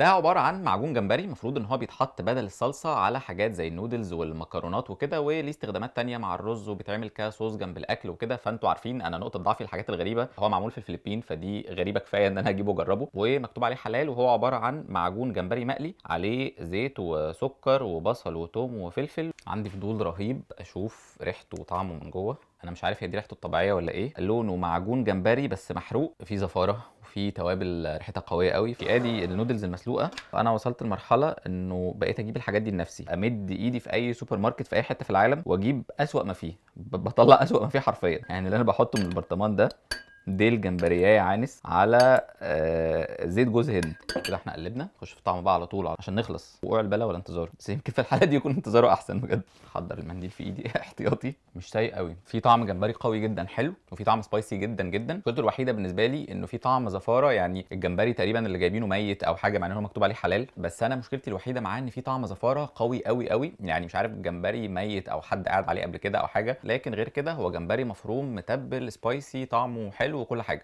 ده عبارة عن معجون جمبري، المفروض ان هو بيتحط بدل الصلصه على حاجات زي النودلز والمكرونات وكده، وليه استخدامات تانية مع الرز، وبيتعمل كصوص جنب الاكل وكده. فانتوا عارفين انا نقطة ضعفي الحاجات الغريبه. هو معمول في الفلبين، فدي غريبة كفاية ان انا اجيبه واجربه. ومكتوب عليه حلال، وهو عبارة عن معجون جمبري مقلي عليه زيت وسكر وبصل وتوم وفلفل. عندي فضول رهيب اشوف ريحته وطعمه من جوه. انا مش عارف هي دي ريحته الطبيعية ولا ايه. لونه معجون جمبري بس محروق، في زفاره وفي توابل ريحتها قوية قوي. في ادي النودلز المسلوقه. فانا وصلت لمرحلة انه بقيت اجيب الحاجات دي لنفسي، امد ايدي في اي سوبر ماركت في اي حتة في العالم واجيب اسوأ ما فيه، بطلع اسوأ ما فيه حرفيا. يعني اللي انا بحطه من البرطمان ده ديل جمبريايه عانس على زيت جوز هند كده. احنا قلبنا، نخش في الطعم بقى على طول عشان نخلص. وقوع البلا ولا انتظاره، بس يمكن في الحالة دي يكون انتظاره احسن بجد. حضر المنديل في ايدي احتياطي. مش سيء قوي، في طعم جمبري قوي جدا حلو، وفي طعم spicy جدا جدا. مشكلته الوحيدة بالنسبة لي انه في طعم زفاره، يعني الجمبري تقريبا اللي جايبينه ميت او حاجه، مع ان هو مكتوب عليه حلال، بس انا مشكلتي الوحيدة معاه ان في طعم زفاره قوي قوي قوي. يعني مش عارف الجمبري ميت او حد قاعد عليه قبل كده او حاجه، لكن غير كده هو جمبري مفروم متبل spicy، طعمه حلو وكل حاجه.